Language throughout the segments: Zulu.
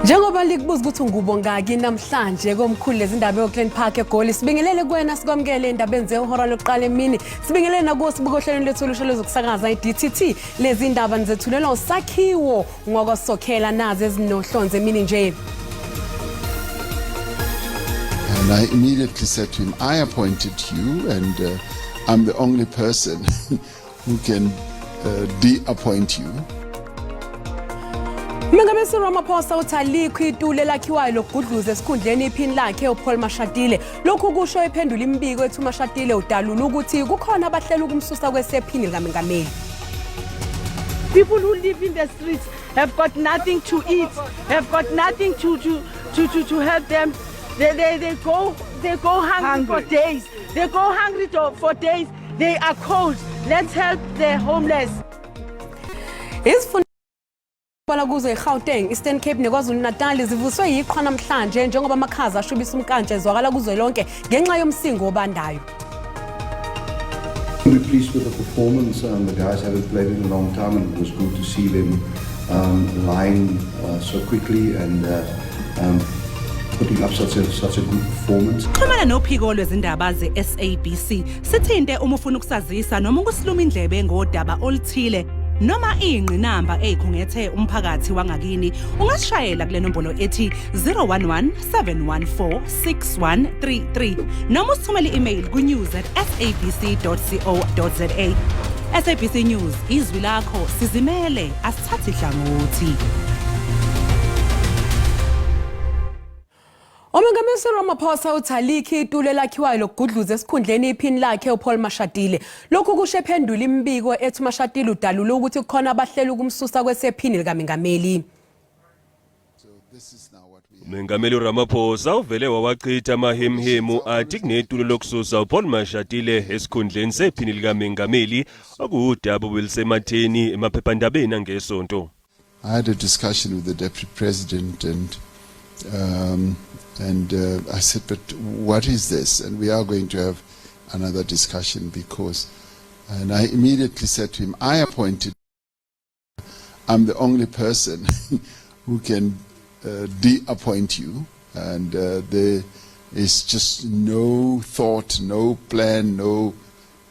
Njengoba likubuza ukuthi ungubo ngaki namhlanje komkhulu lezindaba eOakland Park eGoli, sibingelele kuwena, sikwamukele endabeni zehora lokuqala emini. Sibingelele nakuwo sibuka ohlelweni lwethu olusha lwezokusakaza iDTT. Lezi ndaba nizethulelwa usakhiwo ngwakwasokhela, nazi ezinohlonze emini nje. And I immediately said to him, "I appointed you and I'm the only person who can de-appoint you." Umengameli Cyril Ramaphosa uthi alikho itulo elakhiwayo lokugudluza esikhundleni iphini lakhe uPaul Mashatile. Lokhu kusho ephendula imibiko ethi uMashatile udalula ukuthi kukhona abahlela ukumsusa kwesephini likamengameli. People who live in the streets have got nothing to eat, have got nothing to help them. They go hungry for days. They go hungry for days. They are cold. Let's help the homeless. Izifunda kuzo iGauteng, Eastern Cape neKwaZulu Natal zivuswe yiqhwa namhlanje njengoba amakhaza ashubisa umkantsha ezwakala kuzwelonke ngenxa yomsingo obandayo. We're pleased with the performance. The guys haven't played in a long time, and it was good to see them line so quickly and putting up such a good performance. Xhumana nophiko lwezindaba ze-SABC, sithinte uma ufuna ukusazisa noma ukusiluma indlebe ngodaba oluthile noma ingqinamba eyikhungethe umphakathi wangakini. Ungasishayela kule nombolo ethi 011 714 6133 noma usithumele i-email ku-news@sabc.co.za. SABC News, izwi lakho, sizimele, asithathi hlangothi. Umengameli Cyril Ramaphosa uthi alikho itulo elakhiwayo lokugudluza esikhundleni iphini lakhe uPaul Mashatile. Lokhu kusho ephendula imibiko ethi uMashatile udalule ukuthi kukhona abahlela ukumsusa kwesephini likamengameli. Mengameli Ramaphosa uvele wawachitha amahemhemu athi kunetulo lokususa uPaul Mashatile esikhundleni sephini likamengameli, okuwudaba obelusematheni emaphephandabeni angesonto. I had a discussion with the deputy president and I said, "But what is this?" And we are going to have another discussion because, and I immediately said to him, "I appointed, I'm the only person who can de-appoint you. And there is just no thought, no plan, no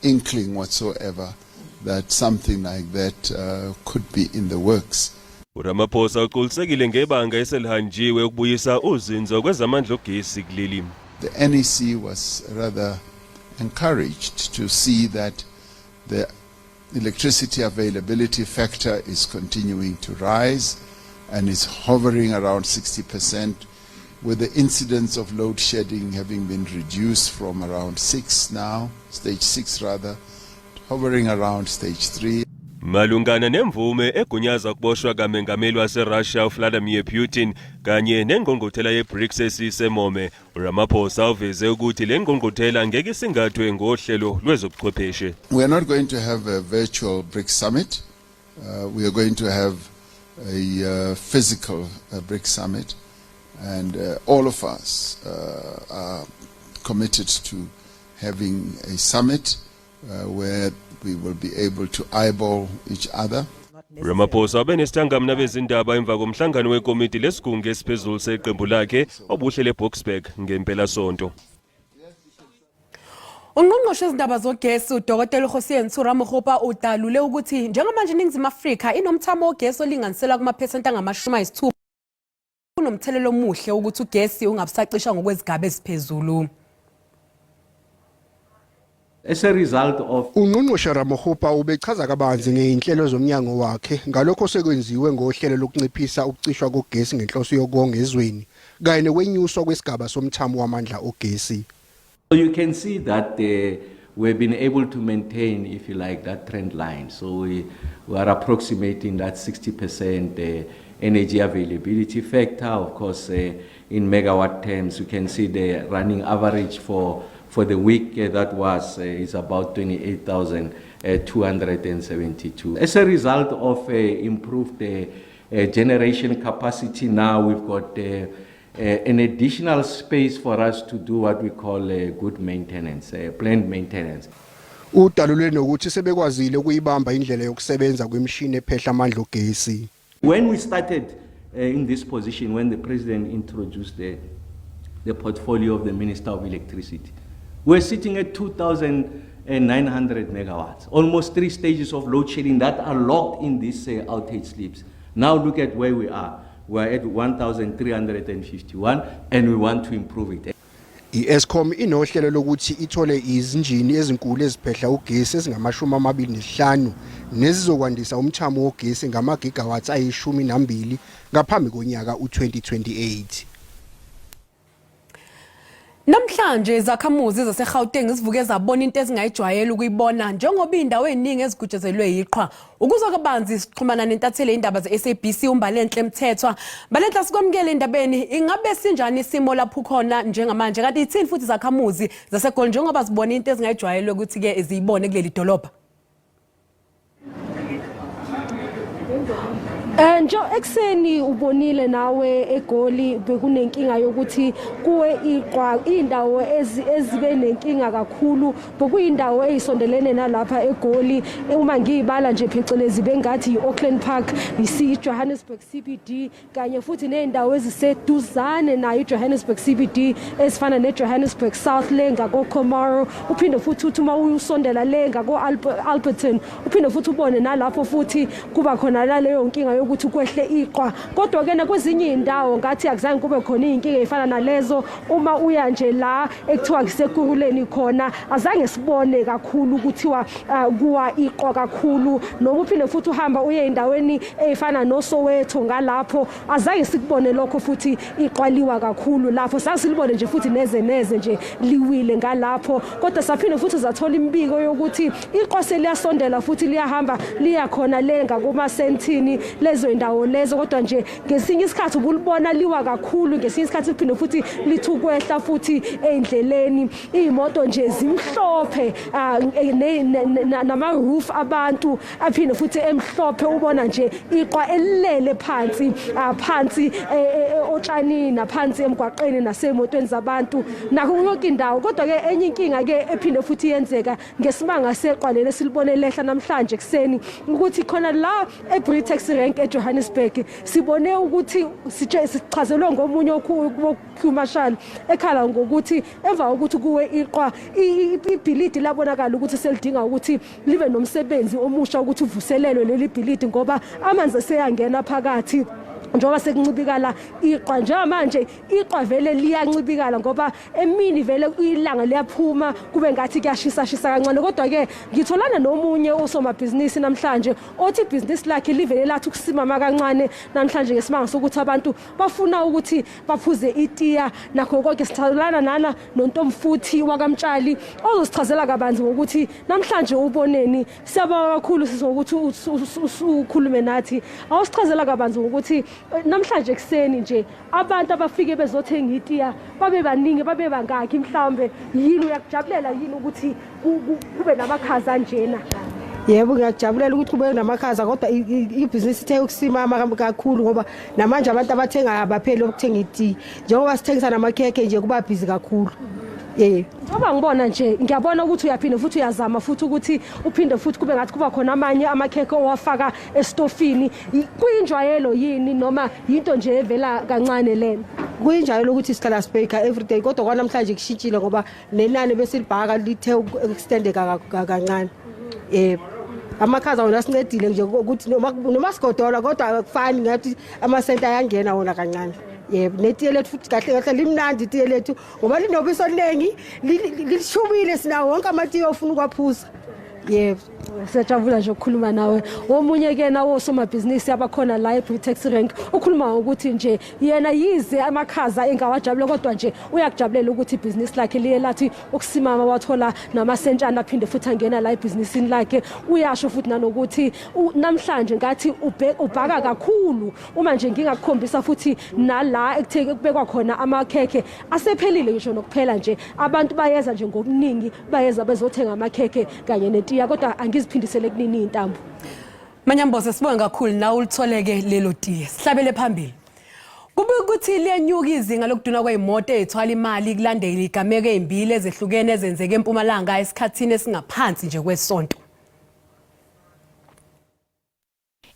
inkling whatsoever that something like that could be in the works." uRamaphosa uqinisekile ngebanga eselihanjiwe ukubuyisa uzinzo kwezamandla ogesi kuleli. The NEC was rather encouraged to see that the electricity availability factor is continuing to rise and is hovering around 60%, with the incidence of load shedding having been reduced from around 6 now, stage 6 rather, hovering around stage 3. Malungana nemvume egunyaza ukuboshwa kamengameli waseRussia uVladimir Putin kanye nengqungquthela yeBRICS esisemome, uRamaphosa uveze ukuthi le ngqungquthela ngeke isingathwe ngohlelo lwezobuchwepheshe. We are not going to have a virtual BRICS summit. We are going to have a physical BRICS summit, and all of us are committed to having a summit where we will be able to eyeball each other. Ramaphosa wabe nesithangami nabezindaba emva komhlangano wekomiti lesigungu esiphezulu seqembu lakhe obuhlele eBoksburg ngempelasonto. Ungqongqoshe wezindaba zogesi uDokotela Kgosientsho Ramokgopa udalule ukuthi njengamanje iNingizimu Afrika inomthamo wogesi olinganiselwa kumaphesenti angama-60, kunomthelela omuhle ukuthi ugesi ungabusacisha ngokwezigaba eziphezulu. As a result of Ungqongqoshe Ramokgopa ubechaza kabanzi ngeinhlelo zomnyango wakhe ngalokho sekwenziwe ngohlelo lokunciphisa ukucishwa kogesi ngenhloso yokonga ezweni kanye nokwenyuswa kwesigaba somthamo wamandla ogesi. So you can see that we've been able to maintain, if you like, that trend line. So we are approximating that 60% energy availability factor. Of course, in megawatt terms, you can see the running average for the week that was is about 28,272. As a result of improved generation capacity, now we've got an additional space for us to do what we call good maintenance, planned maintenance. Udalule nokuthi sebekwazile ukuyibamba indlela yokusebenza kwemishini ephehla amandla ogesi. When we started in this position when the president introduced the, the portfolio of the Minister of Electricity. We're sitting at 2,900 megawatts, almost three stages of load shedding that are locked in these outage slips. Now look at where we are. We're at 1,351 and we want to improve it. I-Eskom inohlelo lokuthi ithole izinjini ezinkulu eziphehla ugesi ezingama-25 nezizokwandisa umthamo wogesi ngamagigawatts ayi-12 ngaphambi konyaka u-2028. Namhlanje izakhamuzi zaseGauteng zivuke zabona into ezingayijwayele ukuyibona njengoba indawo eziningi ezigujezelwe yiqhwa. Ukuzwa kabanzi sixhumana nentatheli indaba ze-SABC uMbalenhle Mthethwa. Mbalenhle sikwamukele endabeni ingabe sinjani isimo lapho khona njengamanje kanti ithini futhi izakhamuzi zaseGoli njengoba zibona into ezingayijwayele ukuthi ke ziyibone kuleli dolobha. Eh nje ekseni ubonile nawe eGoli bekunenkinga yokuthi kuwe iqwa indawo ezibe nenkinga kakhulu bokuyindawo eyisondelene nalapha eGoli uma ngiyibala nje phecelezi bengathi iAuckland Park isi Johannesburg CBD kanye futhi nezindawo eziseduzane nayo iJohannesburg CBD ezifana neJohannesburg South le ngakoComaro uphinde futhi uthi uma usondela le ngako-Alberton uphinde futhi ubone nalapho futhi kuba khona naleyo nkinga yokuthi kwehle iqwa kodwa ke nakwezinye iy'ndawo ngathi akuzange kube khona iy'nkinga ey'fana nalezo uma uya nje la ekuthiwa kusekuruleni khona azange sibone kakhulu kuthiwa uh, kuwa iqwa kakhulu noma uphinde futhi uhamba uye endaweni ey'fana noSoweto ngalapho azange sikubone lokho futhi iqwaliwa kakhulu lapho sasilibone nje futhi neze neze nje liwile ngalapho kodwa saphinde futhi zathola imibiko yokuthi iqwa seliyasondela futhi liyahamba liya khona le ngakumasentini lezo indawo lezo kodwa nje ngesinye isikhathi ubulibona liwa kakhulu ngesinye isikhathi liphinde futhi lithi ukwehla futhi ey'ndleleni iy'moto nje zimhlophe ah, nama-roof abantu aphinde futhi emhlophe ubona nje iqwa elilele phansi ah, phansi eh, eh, eh, otshanini naphansi emgwaqeni nasemotweni zabantu nakho yonke indawo kodwa-ke enye inkinga-ke ephinde futhi yenzeka ngesimanga seqwa leli esilibone lehla namhlanje ekuseni ukuthi khona la eBritex Rank eJohannesburg sibone ukuthi sichazelwe ngomunye Hugh Marshall ekhala ngokuthi emva kokuthi kuwe iqwa ibhilidi labonakala ukuthi selidinga ukuthi libe nomsebenzi omusha ukuthi uvuselelwe leli bhilidi ngoba amanzi eseyangena phakathi njengoba sekuncibikala iqwa njengamanje iqwa vele liyancibikala ngoba emini vele ilanga liyaphuma kube ngathi kuyashisa shisa kancane kodwa ke ngitholana nomunye osomabhizinisi namhlanje othi ibhizinisi lakhe livele lathi ukusimama kancane namhlanje ngesimanga sokuthi abantu bafuna ukuthi baphuze itiya nakho konke sitholana nana nontomfuthi wakamtshali ozosichazela kabanzi ngokuthi namhlanje uboneni siyabonga kakhulu sisi ngokuthi ukhulume nathi awusichazela kabanzi ngokuthi eh, namhlanje ekuseni nje abantu abafike bezothenga itiya babe baningi babe bangakhi mhlawumbe yini uyakujabulela yini ukuthi kube namakhaza anjena yebo ngiyakujabulela ukuthi kube namakhaza kodwa ibhizinisi ithe ukusimama kakhulu ngoba namanje abantu abathengayo abapheli ukuthenga itiyi njengoba sithengisa namakhekhe nje kuba bhizi kakhulu Eh. Njengoba ngibona nje ngiyabona ukuthi uyaphinde futhi uyazama futhi ukuthi uphinde futhi kube ngathi kuba khona amanye amakhekhe owafaka esitofini. Kuyinjwayelo yini noma yinto nje evela kancane lena? Kuyinjwayelo ukuthi sihlala sibheka everyday kodwa kwanamhlanje kushintshile ngoba nenani besilibhaka lithe ukuextendeka kancane. Yebo. Amakhaza wona asincedile nje ukuthi noma noma sigodola kodwa akufani ngathi amasenti ayangena wona kancane. Yebo, netiye lethu futhi kahle kahle limnandi itiye lethu ngoba linobisi oluningi lishubile sinawo wonke amatiye ofuna ukwaphuza. Yebo. Siyajabula nje ukukhuluma nawe. Omunye ke nawo osomabhizinisi abakhona la eBritex Rank ukhuluma ngokuthi nje yena yize amakhaza engawajabule kodwa nje uyakujabulela ukuthi ibhizinisi lakhe liye lathi ukusimama wathola namasentshana aphinde futhi angena la ebhizinisini lakhe uyasho futhi nanokuthi namhlanje ngathi ubhaka kakhulu uma nje ngingakukhombisa futhi nala ekutheke kubekwa khona amakhekhe asephelile ngisho nokuphela nje abantu bayeza nje ngobuningi bayeza bezothenga amakhekhe kanye netiya kodwa angiziphindisele kunini iy'ntambo Manyambose sibonge kakhulu nawe ulitholeke lelo tiye sihlabele phambili Kube ukuthi liyenyuka izinga lokuduna kwezimoto ezithwala imali kulandela igameko ezimbili ezehlukene ezenzeke eMpumalanga esikhathini esingaphansi nje kwesonto.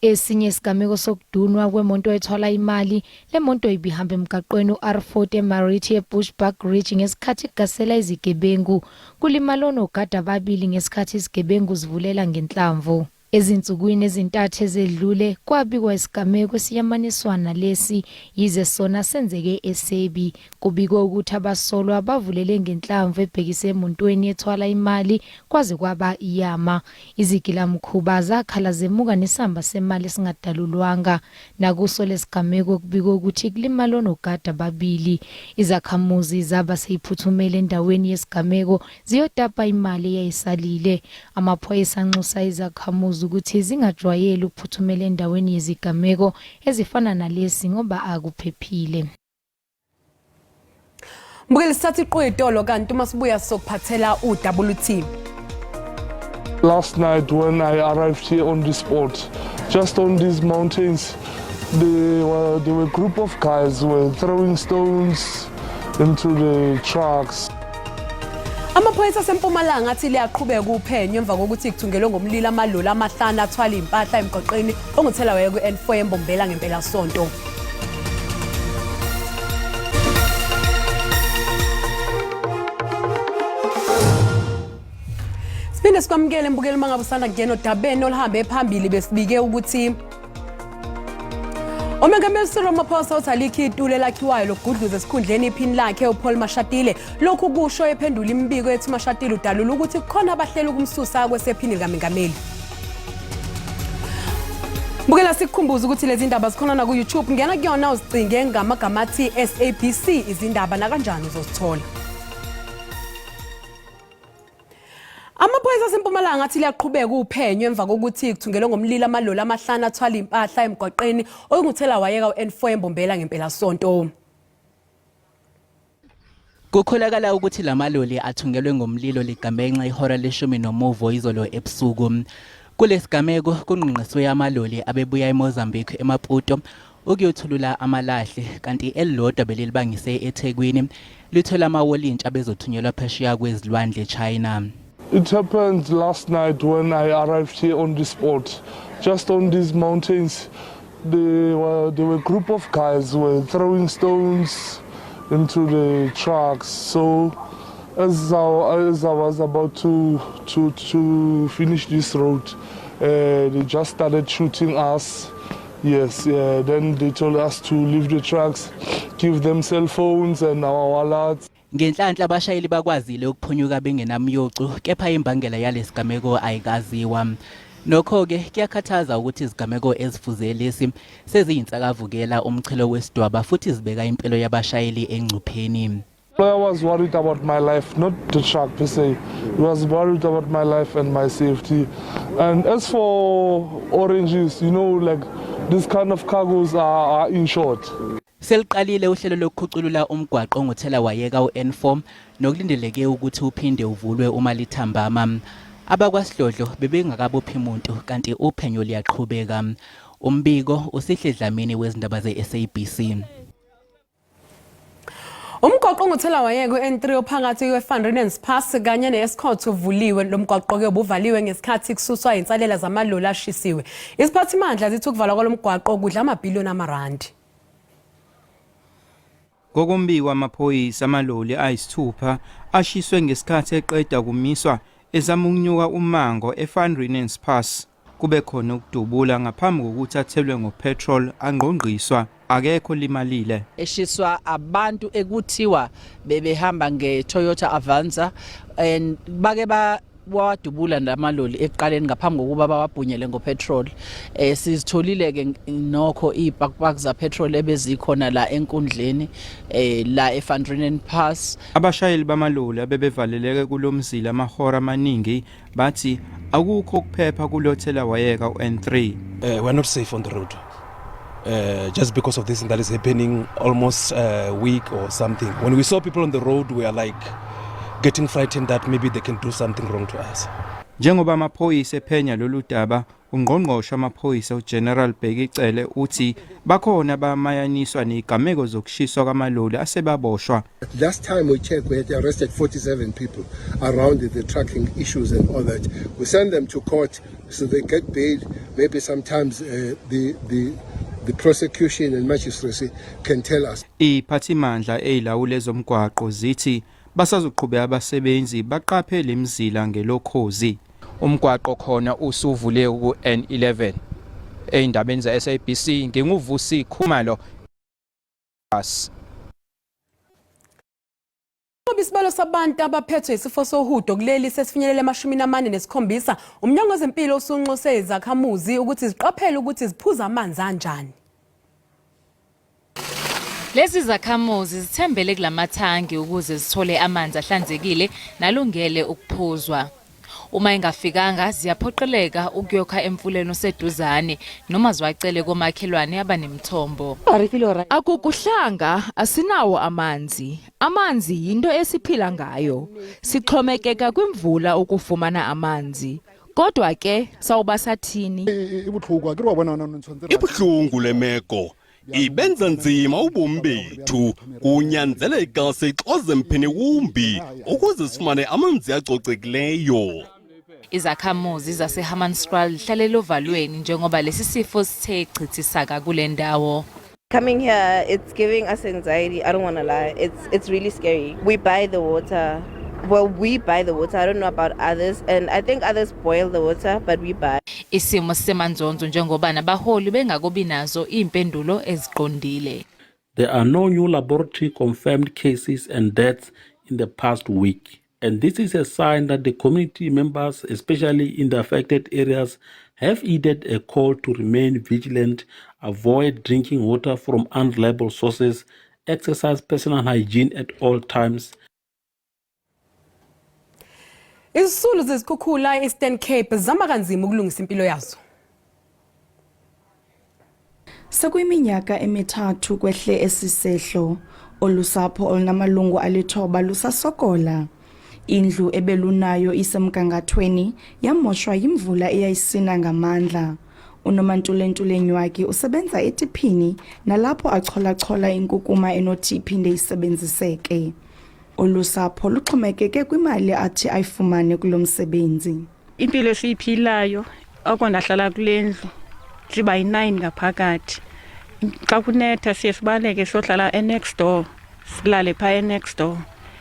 Esinye isigameko sokudunwa kwemonto ethwala imali, le monto ibihamba emgaqweni u-R40 eMariti eBushbuckridge ngesikhathi kugasela izigebengu. Kulimale onogada ababili ngesikhathi izigebengu zivulela ngenhlamvu. Ezinsukwini ezintathu ezedlule kwabikwa isigameko esiyamaniswa nalesi, yize sona senzeke eSebi. Kubikwe ukuthi abasolwa bavulele ngenhlamvu ebhekise emontweni ethwala imali kwaze kwaba iyama. Izigilamkhuba zakhala zemuka nesamba semali esingadalulwanga. Nakuso lesigameko kubikwe ukuthi kulimale onogada ababili. Izakhamuzi zaba seyiphuthumela endaweni yesigameko ziyotapa imali eyayisalile. Amaphoyisa anxusa izakhamuzi ukuthi zingajwayeli ukuphuthumela endaweni yezigameko ezifana nalesi ngoba akuphephile. Mbukeli sithatha iquyitolo kanti uma sibuya sizokuphathela uWT. Last night when I arrived here on the spot, just on these mountains, there were, there were a group of guys who were throwing stones into the trucks. Amaphoyisa aseMpumalanga athi liyaqhubeka uphenyo emva kokuthi kuthungelwe ngomlilo amaloli amahlanu athwala impahla emgwaqeni onguthela waya ku-N4 eMbombela ngempelasonto. Siphinde sikwamukele mbukeli uma ngabe usanda kungena odabeni oluhambe phambili besibike ukuthi Umengameli Cyril Ramaphosa uthi alikho itulo elakhiwayo lokugudluza esikhundleni iphini lakhe uPaul Mashatile. Lokhu kusho ephendula imibiko ethi uMashatile udalula ukuthi kukhona abahlela ukumsusa kwesephini likamengameli. Bukela sikukhumbuza ukuthi lezi ndaba zikhona na ku-YouTube. Ngena kuyona uzicinge ngamagama athi SABC izindaba nakanjani uzozithola. Amaphoyisa aseMpumalanga athi liyaqhubeka uphenyo emva kokuthi kuthungelwe ngomlilo amaloli amahlanu athwala impahla emgwaqeni oyinguthela wayeka u-N4 eMbombela ngempelasonto. Kukholakala ukuthi la maloli athungelwe ngomlilo ligamenxe ihora leshumi nomuvo izolo ebusuku. Kulesigameko kungqongqiswe amaloli abebuya eMozambique eMaputo ukuyothulula amalahle kanti elilodwa belilibangise eThekwini lithwele amawolintshi abezothunyelwa phesheya kwezilwandle China. It happened last night when I arrived here on the spot. Just on these mountains, there were, there were a group of guys who were throwing stones into the trucks. So as I, as I was about to, to, to finish this road, uh, they just started shooting us. Yes, yeah. Then they told us to leave the trucks, give them cell phones and our wallets. Ngenhlanhla abashayeli bakwazile ukuphunyuka bengenamyocu kepha imbangela yalesigameko ayikaziwa. Nokho-ke kuyakhathaza ukuthi izigameko ezifuze lesi seziyinsakavukela umchelo wesidwaba futhi zibeka impilo yabashayeli engcupheni. I was worried about my life, not the truck per se. I was worried about my life and my safety. And as for oranges, you know, like this kind of cargoes are, are insured. Seliqalile uhlelo lokukhuculula umgwaqo onguthelawayeka u-N4 nokulindeleke ukuthi uphinde uvulwe uma lithambama. Abakwasidlodlo bebengakabophi muntu kanti uphenyo luyaqhubeka. Umbiko uSihle Dlamini wezindaba ze-SABC. Umgwaqo onguthelawayeka u-N3 ophakathi kwe-Van Reenen's Pass kanye ne-Escort uvuliwe. Lo mgwaqo-ke ubuvaliwe ngesikhathi kususwa insalela zamaloli ashisiwe. Iziphathimandla zithi ukuvalwa kwalo mgwaqo kudla amabhiliyoni amarandi. Ngokombiko wamaphoyisa amaloli ayisithupha ashiswe ngesikhathi eqeda kumiswa ezama ukunyuka umango eVan Reenen's Pass. Kube khona ukudubula ngaphambi kokuthi athelwe ngopetrol angqongqiswa akekho olimalile. Eshiswa abantu ekuthiwa bebehamba nge-Toyota Avanza and bake ba wawadubula lamaloli ekuqaleni ngaphambi kokuba bawabhunyele ngopetrol eh sizitholile ke nokho izipakupaku za petrol ebezikhona la enkundleni eh la eVan Reenen Pass Abashayeli bamaloli abebevaleleke kulomzila amahora amaningi bathi akukho ukuphepha kulothela wayeka u-N3. Uh, we're not safe on the road. Uh, just because of this thing that is happening almost a week or something. When we saw people on the road, we are like getting frightened that maybe they can do something wrong to us. Njengoba amaphoyisa ephenya lolu daba, Ungqongqoshe wamaphoyisa uGeneral Bheki Cele uthi bakhona abamayaniswa nezigameko zokushiswa kwamaloli asebaboshwa. Last time we checked, we had arrested 47 people around the trucking issues and all that. We send them to court so they get bail. Maybe sometimes the, the, the prosecution and magistracy can tell us. Iphathimandla eyilawula ezomgwaqo zithi basazoqhubeka abasebenzi baqaphe lemizila ngelokhozi. Umgwaqo khona usuvule ku-N11. Ey'ndabeni ze-SABC nginguVusi Khumalo. Ngoba isibalo sabantu abaphethwe isifo sohudo kuleli sesifinyelele emashumini amane nesikhombisa, uMnyango weZempilo usunxuse izakhamuzi ukuthi ziqaphele ukuthi ziphuza amanzi anjani. Lezi zakhamuzi zithembele kulamathangi ukuze zithole amanzi ahlanzekile nalungele ukuphuzwa. Uma engafikanga ziyaphoqeleka ukuyokha emfuleni oseduzane noma ziwacele komakhelwane abanemithombo. Akukuhlanga asinawo amanzi. Amanzi yinto esiphila ngayo. Sixhomekeka kwimvula ukufumana amanzi. Kodwa ke sawuba sathini? Ibuhlungu le meko ibenza nzima ubomi bethu kunyanzeleka sixoze mphini wumbi ukuze sifumane amanzi acocekileyo. Izakhamuzi zaseHammanskraal zihlale ovalweni njengoba lesi sifo sithe chithisaka kule ndawo. Coming here, it's giving us anxiety. I don't want to lie. It's really scary. We buy the water. Well, we buy the water. I don't know about others, and I think others boil the water, but we buy. Isimo sisemanzonzo njengoba nabaholi bengakobi nazo impendulo eziqondile. There are no new laboratory confirmed cases and deaths in the past week. And this is a sign that the community members, especially in the affected areas, have heeded a call to remain vigilant, avoid drinking water from unreliable sources, exercise personal hygiene at all times. Izisulu zezikhukhula e-Eastern Cape zama kanzima ukulungisa impilo yazo. Sekuyiminyaka emithathu kwehle esisehlo. Olusapho olunamalungu alithoba lusasokola. Indlu ebelunayo isemgangathweni yamoshwa yimvula eyayisina ngamandla. UNomantulentule Nywaki usebenza etiphini nalapho achola-chola inkukuma enothi iphinde isebenziseke. Olusapho luxhomekeke kwimali athi ayifumane kulo msebenzi. Impilo esiyiphilayo oko ndahlala kule ndlu siba yi-9 ngaphakathi. Xa kunetha siye sibaleke siyohlala e-next door, silale phaa e-next door,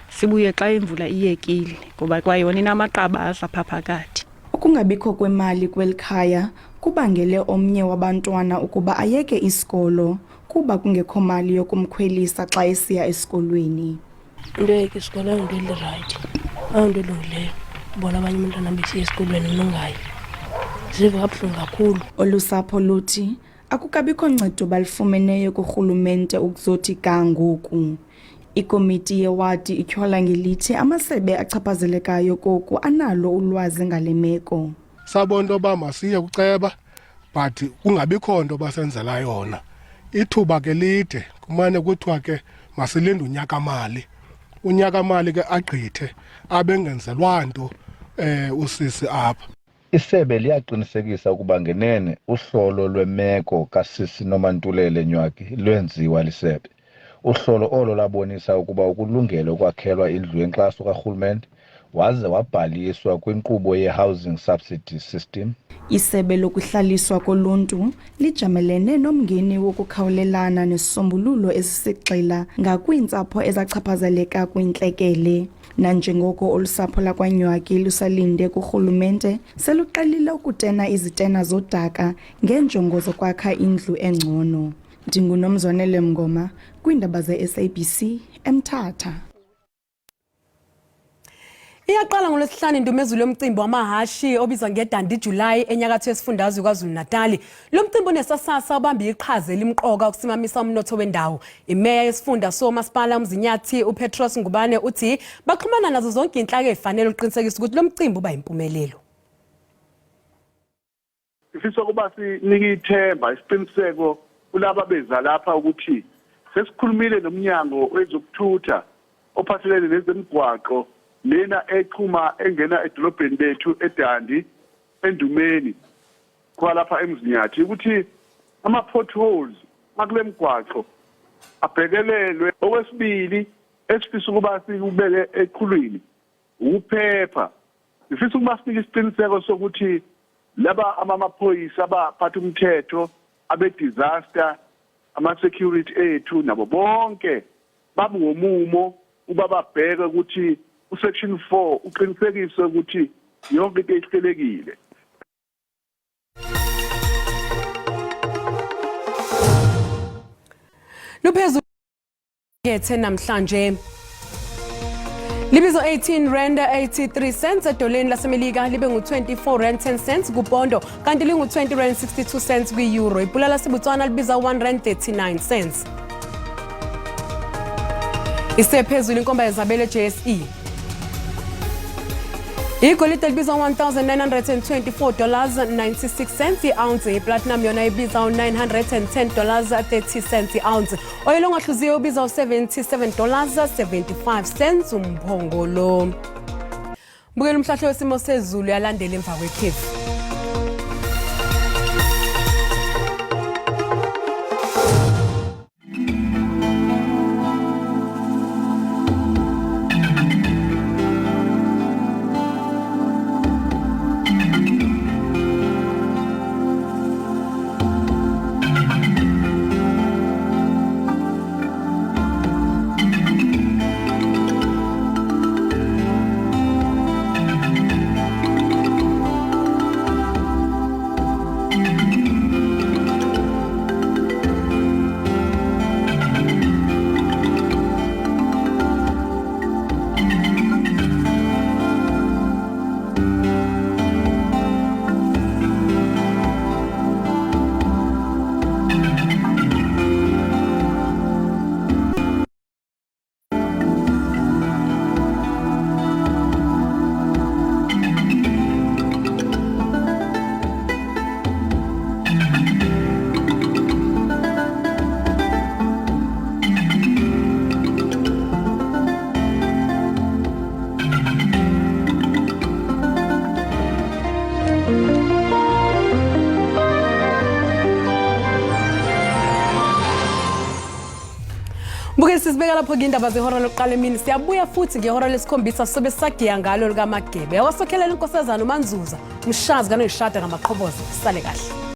sibuye xa imvula iyekile ngoba kwayona inamaqabaza phaa phakathi. Ukungabikho kwemali kweli khaya kubangele omnye wabantwana ukuba ayeke isikolo kuba kungekho mali yokumkhwelisa xa esiya esikolweni. Into yeke isikolo ayonto eli-right, ayonto elungileyo. Ubona abanye abantwana besiya esikolweni mna ungayi, ziva kabuhlungu kakhulu. Olu sapho luthi akukabikho ncedo balufumeneyo kurhulumente ukuzothi ga ngoku. Ikomiti yewadi ityhola ngelithi amasebe achaphazelekayo koku analo ulwazi ngale meko. Sabona into yoba masiye kuceba but kungabikho nto basenzela yona. Ithuba ke lide kumane kuthiwa ke masilinde unyakamali. Unyakamali ke agqithe abengenzelwa nto usisi apha. Isebe liyaqinisekisa ukuba ngenene uhlolo lwemeko kasisi Nomantulele Nywaki lwenziwa lisebe. Uhlolo olo labonisa ukuba ukulungele ukwakhelwa indlu yenkxaso karhulumente waze wabhaliswa kwinkqubo ye-Housing Subsidy System. Isebe lokuhlaliswa koluntu lijamelene nomngeni wokukhawulelana nesisombululo esisigxila ngakwiintsapho ezachaphazeleka kwintlekele. Nanjengoko olusapho lakwaNywaki lusalinde kurhulumente, seluqalile ukutena izitena zodaka ngeenjongo zokwakha indlu engcono. NdinguNomzwanele Mngoma kwiindaba ze-SABC eMthatha. Iyaqala ngoLwesihlanu indumezulu yomcimbi wamahhashi obizwa ngeDundee July enyakatho yesifundazwe KwaZulu-Natali. Lo mcimbi unesasasa ubambe iqhaza elimqoka ukusimamisa umnotho wendawo. Imeya yesifunda somasipala uMzinyathi uPetros Ngubane uthi baxhumana nazo zonke inhlaka ezifanele ukuqinisekisa ukuthi lo mcimbi uba yimpumelelo. Sifisa ukuba sinike ithemba isiqiniseko kulaba beza lapha ukuthi sesikhulumile nomnyango wezokuthutha ophathelene nezemigwaqo lena exhuma engena edolobheni lethu eDundee eNdumeni. kwalapha eMzinyathi ukuthi ama-potholes akule mgwaqo abhekelelwe. Okwesibili esifisa ukuba sikubeke eqhulwini ukuphepha. Sifisa ukuba sinike isiqiniseko sokuthi laba amaphoyisa abaphatha umthetho, abe-disaster, ama-security ethu nabo bonke babuwomumo uba babheke ukuthi usection 4 uqinisekise ukuthi yonke into ihlelekile. Luphezulu kethe namhlanje. Libizo 18 rand 83 cents edoleni laseMelika, libe ngu-24 rand 10 cents kupondo, kanti lingu-20 rand 62 cents kwi-euro. Ipula laseBotswana libiza 1 rand 39 cents. Isephezulu inkomba yezabelo JSE. Igolide libiza 1924 dollars 96 cents i-ounce, iplatinum yona ibiza 910 dollars 30 cents i-ounce. Oyela ongahluziwe ubiza u-77 dollars 75 cents umphongolo. Bukela umhlahlo wesimo sezulu yalandela emva kwekhefu. Buke sisibeka lapho-ke indaba zehora lokuqala emini. Siyabuya futhi ngehora lesikhombisa, sobe sagiya ngalo likamagebe. Awasokhelela inkosazana uManzuza, umshazi kanoyishada ngamaqhoboza. Sale kahle.